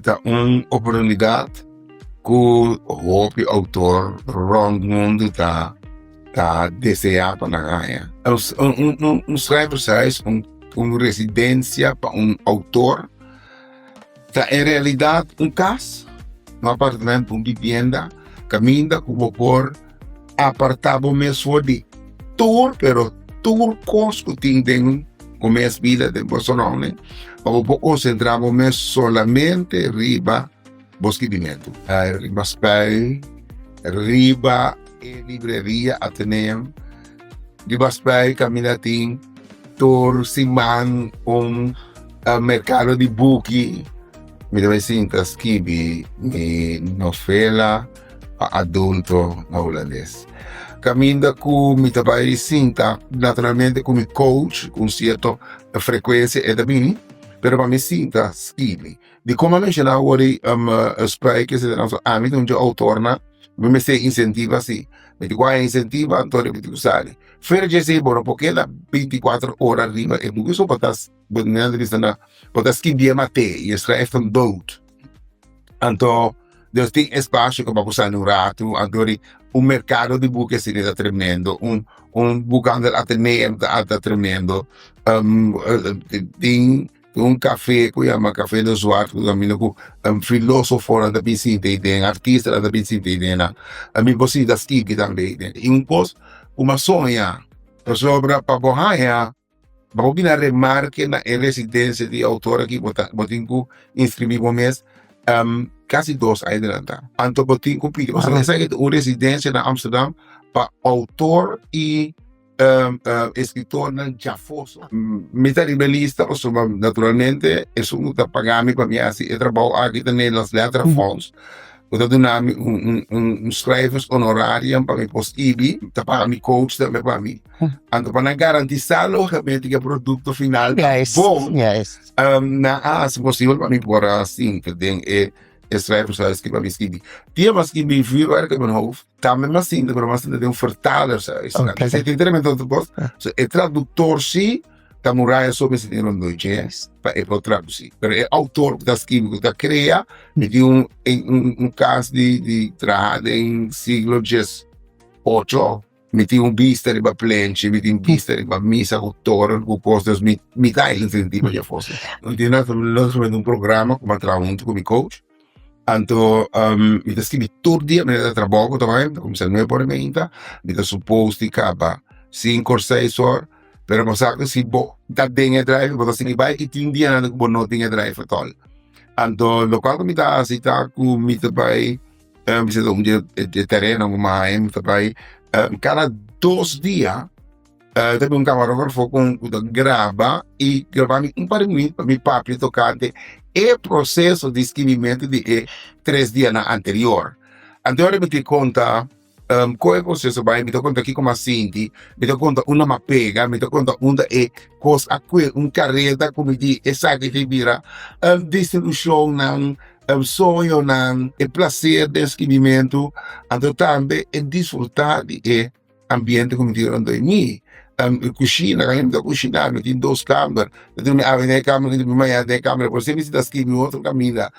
Ta un oportunidat ku hopi outor rònt mundu ta ta deseá pa nan haña. Un schrijvershuis, un residensia pa un outor ta en realidat un kas, un apartamento, un bibienda kaminda ku bo por apartá bo mes for di tur, pero tur kos ku tin den bo mes bida, den bo surrounding, pa bo por konsentrá bo mes solamente riba bo skibimentu. Riba Spui, riba e libreria Atheneum, riba Spui kaminda tin tur siman un merkado di buki. Mi ta bai sinta skibi mi novela pa adulto na hulandes. Kaminda ku mi ta bai sinta naturalmente ku mi coach ku un sierto frekuensia e ta bini, pero pa mi sinta skibi. Dikon mi a menshoná awor di Spruit etcetera, pasobra ami ta un dje outornan, mi mester insentiva si. Mi tin ku haña insentiva anto mi tin ku sali. Fuera dje esei bo no por keda 24 ora riba e buki so bo ta bo ta skibié mat'é, je schrijft hem dood. Anto Dios tin espacio ku bo sali un ratu, anto di un merkado di buki asina ta tremendo, un un boekhandel Atheneum ta ta tremendo, tin un kafe ku yama Café de Zwart ku kaminda ku filosofonan ta bin sinta ei den, artistanan ta bin sinta ei den, mi por sinta skibi tambe ei den. I un kos ku mi a soña pasobra pa bo haña Pa bo bira remarke na e residencia di autor aki bo ta bo tin cu inscribi bo mes casi 2 aña adelanta. Anto bo tin cu pidi pasobra esaki ta un residencia na Amsterdam pa autor y escritornan djafoso. Mi ta riba e lista pasobra naturalmente esun cu ta paga mi pa mi haci e trabou aki ta Nederlands Letterenfonds. Bo ta duna mi un schrijvershonorarium pa mi por skibi, ta paga mi coach tambe pa mi. Anto pa nan garantisa logicamente ku e produkto final ta bon, nan a hasi posibel pa mi por a sinta den e schrijvershuis ku pa mi skibi. Dia mi a skibi Vuurwerk in mijn hoofd, tambe mi a sinta, pero mi a sinta den un vertalershuis. Esei tin tremendo otro kos. So e traduktor si ta muraya so mester tin rondó dje pa e por tradusi. Pero e outor ku ta skibi, ku ta krea, mi tin un un kas di di traha den siglo 18, mi tin un bista riba plenchi, mi tin bista riba misa ku toren ku kos, dus mi mi ta insentiva dje afos. Mi tin naturalmente un programa ku mi a traha huntu ku mi coach. Anto mi ta skibi tur dia manera ta trabou ku ta bai, mi ta kuminsá nuebe ora meinta, mi ta supos di kaba sinku or seis or, pero bo sa ku si bo ta den e drive bo ta sigui bai i tin dianan ku bo no tin e drive atòl. Anto lokual ku mi ta hasi ta ku mi ta bai bisa un di e tareanan ku mi a haña mi ta bai kada 2 dia. Ta bin un camarógrafo cu ta graba y graba mi un par di minuut pa mi papia tocante e proceso di skibimento di e 3 dianan anterior. Anto ora mi tin conta con e proceso bai, mi ta conta kico mi a sinti, mi ta conta unda mi a pega, mi ta conta unda e cos a cue, un careda cu mi di esaki tin bira desilusionnan, soñonan, e placer den skibimento, anto tambe e disfruta di e ambiente ku mi tin rondó di mi. E kushina, kaminda mi ta kushiná, mi tin 2 kamber. Mi ta durmi awe den e kamber, mi ta durmi mañana den e kamber. Por esei mi si ta skibi otro kaminda.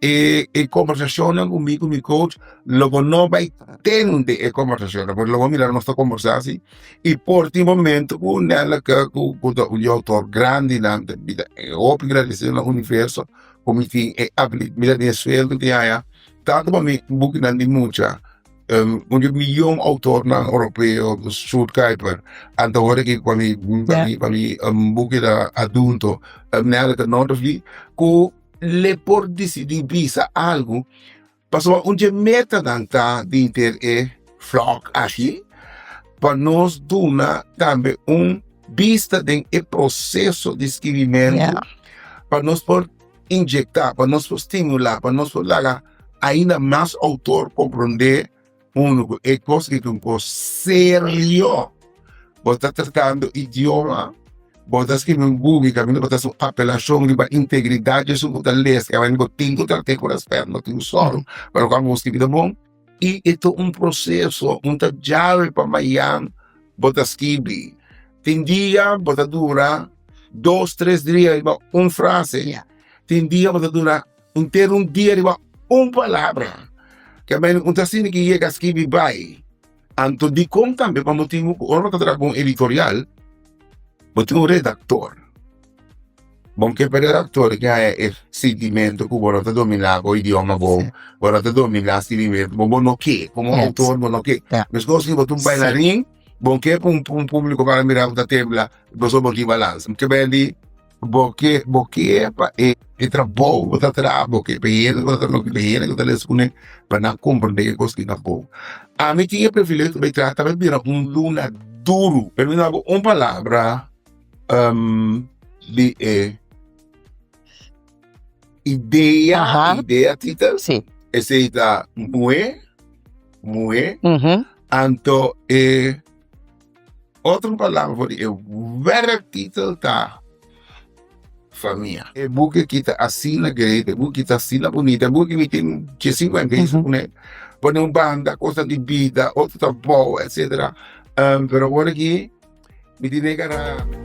E e kombersashonnan ku mi ku mi coach lo bo no bai tende e kombersashonnan, pasobra lo bo mira nos ta kombersá asi i por tin momento ku Nelleke ku ku ta un di outor grandinan ta bida hopi gradesido na universo ku mi tin e abilidat, mi ta tin e sueldo di haña tantu pa mi bukinan di mucha. Un di miyon autornan europeo, Sjoerd Kuyper, anto ora ki pa mi pa mi pa mi buki ta adulto, Nelleke Noordervliet, ku le por disidí bisa algu, pasobra un dje metanan ta dinter e vlog aki, pa nos duna tambe un bista den e proseso di skibimentu, pa nos por inyecta, pa nos por stimula, pa nos por laga ainda mas autor comprende uno cu e cos aki ta un cos serio. Bo ta tratando idioma, bo ta scribi un buki caminda bo ta haci un apelacion riba integridad di esun cu ta lesa, caminda bo tin cu trat'e cu respet, no tin sòru pa locual bo scribi ta bon. I e ta un proseso, un ta djawe pa mayan bo ta skibi. Tin dia bo ta dura 2, 3 dia riba un frase. Tin dia bo ta dura. Henter un dia riba un palabra. Ke men un ta asina ki yega skibi bai. Anto dikon tambe pa motibu ku ora bo ta traha ku un editorial, bo tin un redaktor. Bon ke pa redaktor ke haña e sintimentu ku bo no ta dominá bo idioma bon, bo no ta dominá skibimentu bon, bo no ke, komo outor bo no ke. Meskos ku bo ta un bailarin, bo ke pa un públiko para mira bo ta tembla, pasobra bo tin balansa. Ke men di Bo ke, bo ke pa e e trabou bo ta traha, bo ke pa e hende ku ta traha, bo ke pa e hende ku ta lesa kuné, pa nan komprendé e kos ki ta bon. Ami tin e privilegio di bai traha, ta bai bira un luna duru. Pero mi duna bo un palabra di e idea, idea titel, esei ta muhé, muhé, anto e. Otro palabra for di e werktitel ta famia. E buki aki ta asina great, e buki ta asina bunita, e buki mi tin diesinkuenta aña kuné. Pone un banda kosnan di bida, otro ta bou, etcetera. Pero awor aki mi tin e gara.